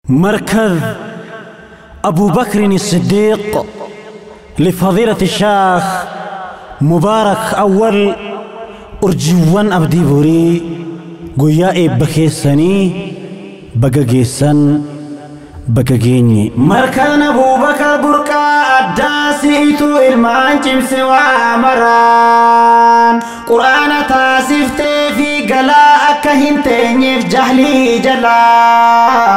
مركز أبو بكر الصديق لفضيلة الشيخ مبارك أول urjiiwwan abdii borii guyyaa eebba keessanii baga geessan baga geenye. Markaan Abuubakar burqaa addaa si'itu ilmaan cimse waa maraan quraana taasiftee fi galaa akka hin teenyeef jahlii jalaa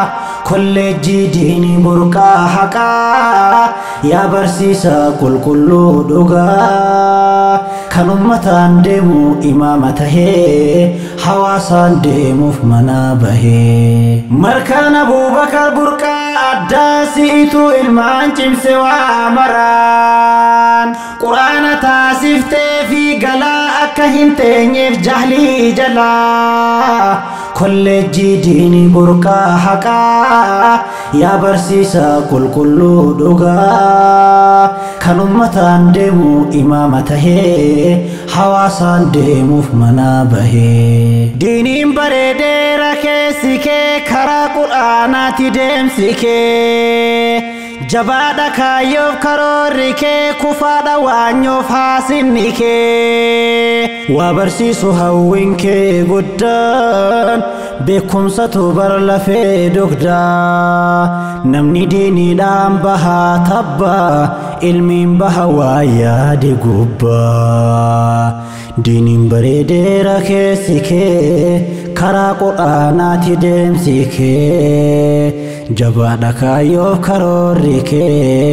kolleejjii diinii burqaa haqaa yaa barsiisaa qulqulluu dhugaa kan ummataan deemu imaama tahee hawaasaan deemuuf mana bahee. Markaan Abuubakar burqaa addaa si'itu ilmaan cimse waa maraan quraana taasiftee fi galaa akka hin teenyeef jahlii jalaa kolleejjii diinii burqaa haqaa yaa barsiisaa qulqulluu dhugaa kan ummataan deemu imaama tahee hawaasaan deemuuf mana bahee. Diiniin bareedeera keessi kee karaa quraanaati deemsi kee jabaadha kaayyoof karoorri kee kufaadha waanyoof haasinni kee waa barsiisu hawwiin kee guddaan beekumsatu bar lafee dugdaa namni diiniidhaan bahaa tabbaa ilmiin baha waa yaade gubbaa diiniin bareedeera keessi kee karaa quraanaati deemsi kee jabaadha kaayyoof karoorri kee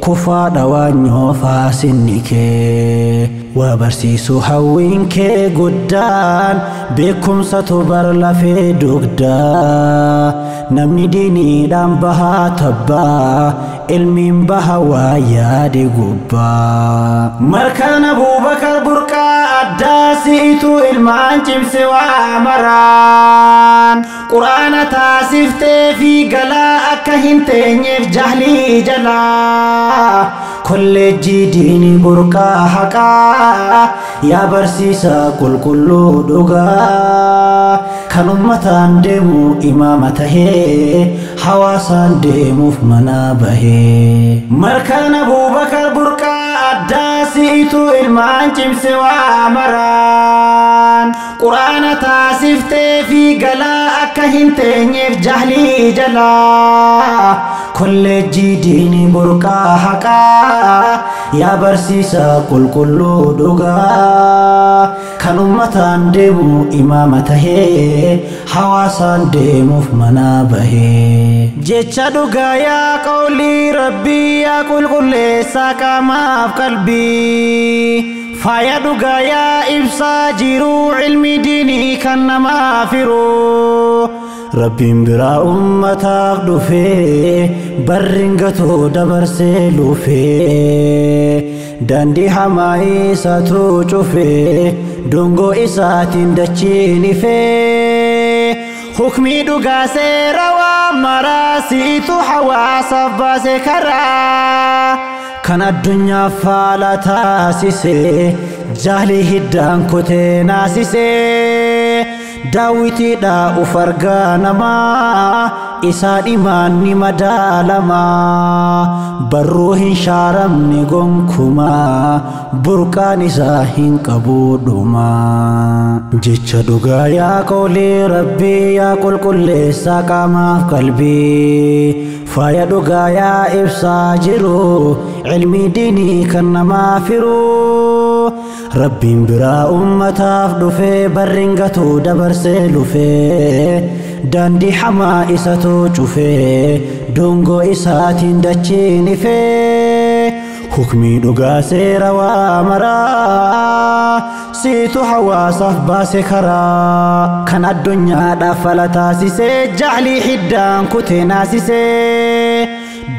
kufaadha waanyoof haasinni kee waa barsiisu hawwiin kee guddaan beekumsatu bar lafee dugdaa namni diiniidhaan bahaa tabbaa ilmiin baha waa yaade gubbaa. Markaan Abuubakar burqaa addaa si'itu ilmaan cimse waa maraan quraana taasiftee fi galaa akka hin teenyeef jahlii jalaa kolleejjii diinii burqaa haqaa yaa barsiisaa qulqulluu dhugaa kan ummataan deemu imaama tahee hawaasaan deemuuf mana bahee. Markaan Abuubakar burqaa addaa si'itu ilmaan cimse waa maraan quraana taasiftee fi galaa akka hin teenyeef jahlii jalaa kolleejjii diinii burqaa haqaa yaa barsiisaa qulqulluu dhugaa kan ummataan deemu imaama tahee hawaasaan deemuuf mana bahee. Jecha dhugaa yaa qawlii rabbii yaa qulqulleessaa qaamaaf qalbii faaya dhugaa yaa ibsaa jiruu ilmi diinii kan namaa firuu Rabbiin biraa ummataaf dhufee barriin gatoo dabarsee lufee daandii hamaa isatu cufee dungoo isaatiin dachiin ifee hukmii dhugaa seera waa maraa si'itu hawaasaaf baase karaa kan addunyaaf faala taasisee jahlii hiddaan kutee naasisee daawwitiidha uf argaa namaa isaan imaanni madaalamaa barruu hin shaaramne gonkumaa burqaan isaa hin qabu dhumaa. Jecha dhugaa yaa qawlii rabbii yaa qulqulleessaa qaamaaf qalbii faaya dhugaa yaa ibsaa jiru ilmi diinii kan namaa firuu Rabbiin biraa ummataaf dhufee barriin gatuu dabarsee lufee daandii hamaa isatu cufee dungoo isaatiin dachiin ifee hukmii dhugaa seera waa maraa siitu hawaasaaf baase karaa kan addunyaadhaaf fala taasisee jahlii hiddaan kutee naasisee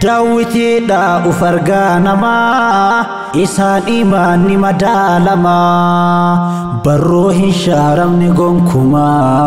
daawwitiidha uf argaa namaa isaan imaanni madaalamaa barruu hin shaaramne gonkumaa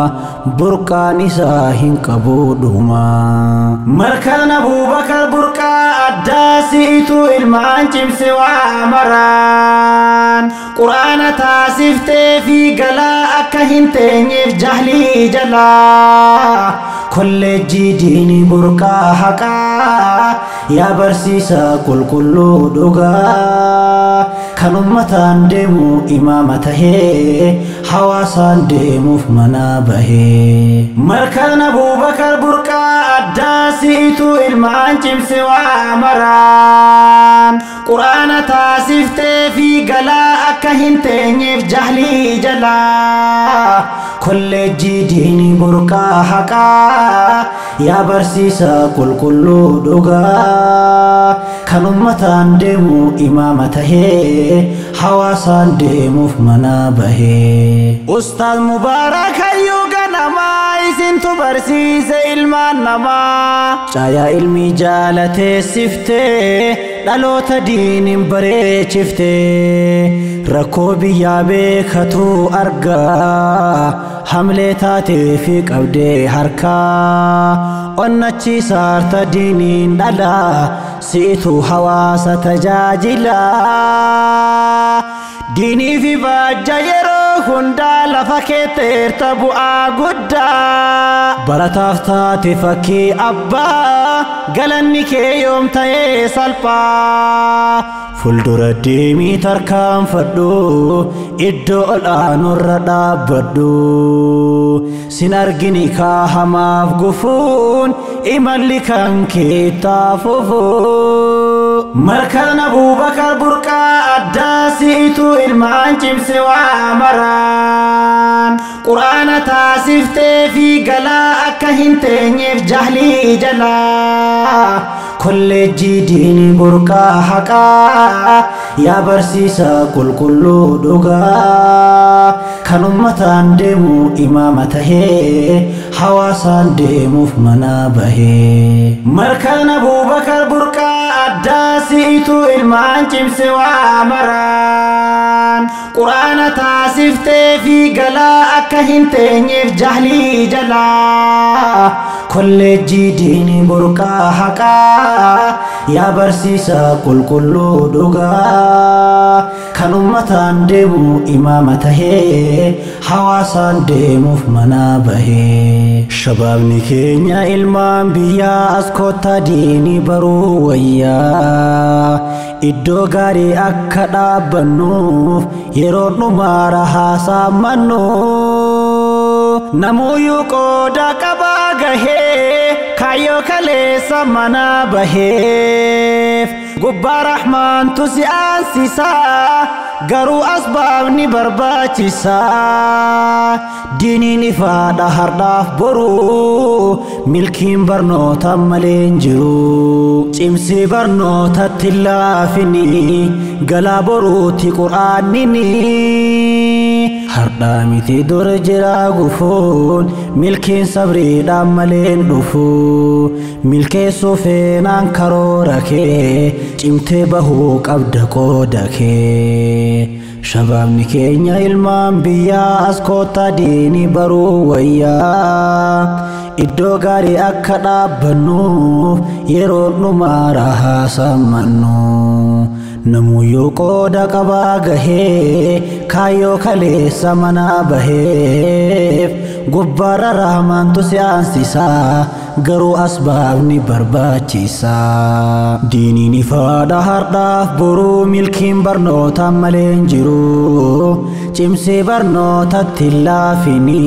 burqaan isaa hin qabu dhumaa. Markaan Abuubakar burqaa addaa si'itu ilmaan cimse waa maraan quraana taasiftee fi galaa akka hin teenyeef jahlii jalaa Kolleejjii diinii burqaa haqaa yaa barsiisaa qulqulluu dhugaa kan ummataan deemu imaama tahee hawaasaan deemuuf manaa bahee. Markaan Abuubakar burqaa addaa si'itu ilmaan cimse waa maraan quraana taasiftee fi galaa akka hin teenyeef jahlii jalaa. Kolleejjii diinii burqaa haqaa yaa barsiisaa qulqulluu dhugaa kan ummataan deemu imaama tahee hawaasaan deemuuf manaa bahee. Ustaaz Mubaarak hayyuu ganamaa isintu barsiise ilmaan namaa caayaa ilmi jaalatee siftee dhaloota diiniin bareechiftee rakkoo biyyaa beekatu argaa hamlee taatee fi qabdee harkaa onnachiisaarta diiniin dhalaa si'itu hawaasa tajaajila. Diinii fi baajja yeroo hundaa lafa keetteerta bu'aa guddaa barataaf taate fakkii abbaa galanni kee yoom ta'ee salphaa. Fuuldura deemii tarkaanfadhu iddoo ol aanurra dhaabbadhu sin argini kaa hamaaf gufuun imalli kan kee taafufu. Markaan Abuubakar burqaa addaa si'itu ilmaan cimse waa maraan quraana taasiftee fi galaa akka hin teenyeef jahlii jalaa. Kolleejjii diinii burqaa haqaa yaa barsiisaa qulqulluu dhugaa kan ummataan deemu imaama tahee hawaasaan deemuuf manaa bahee. Markaan Abuubakar burqaa addaa si'itu ilmaan cimse waa maraan quraana taasiftee fi galaa akka hin teenyeef jahlii jalaa. Kolleejjii diinii burqaa haqaa yaa barsiisaa qulqulluu dhugaa kan ummataan deemu imaama tahee hawaasaan deemuuf manaa bahee. Shabaabni keenya ilmaan biyyaa as kottaa diinii baruu wayyaa iddoo gaarii akka dhaabbannuuf yeroo dhumaara haasamannu. Namuyyuu qooda qabaa gahee kaayyoo kaleessa manaa baheef gubbaa rahmaantu si aansisaa garuu asbaabni barbaachisaa. Diiniin ifaadha hardhaaf boruu milkiin barnoota malee hin jiru. Cimsii barnootatti laafini galaa boruuti quraannini. Hardhaa miti dur jira gufuun milkiin sabriidhaan malee hin dhufu. Milkeessuu feenaan karoora kee cimtee bahuu qabda qooda kee. Shabaabni keenya ilmaan biyyaa as kottaa diinii baruu wayyaa iddoo gaarii akka dhaabbannuuf yeroo dhumaara haasamannu. Namuyyuu qooda qabaa gahee kaayyoo kaleessa manaa baheef gubbaarra rahmaantu si aansisaa garuu asbaabni barbaachisaa. Diiniin ifaadha hardhaaf boruu milkiin barnoota malee hin jiru. Cimsii barnootatti laafini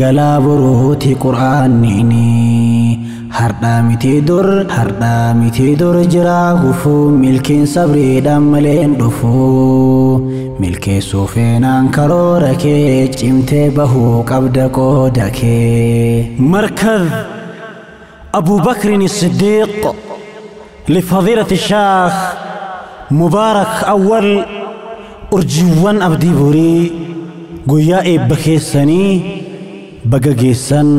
galaa boruuti quraannini. Hardhaa miti dur hardhaa miti dur jira gufuu milkiin sabriidhaan malee hin dhufu. Milkeessuu feenaan karoora kee cimtee bahuu qabda qooda kee. مركز أبو بكر الصديق لفضيلة الشيخ مبارك أول urjiiwwan abdii borii guyyaa eebba keessanii baga geessan.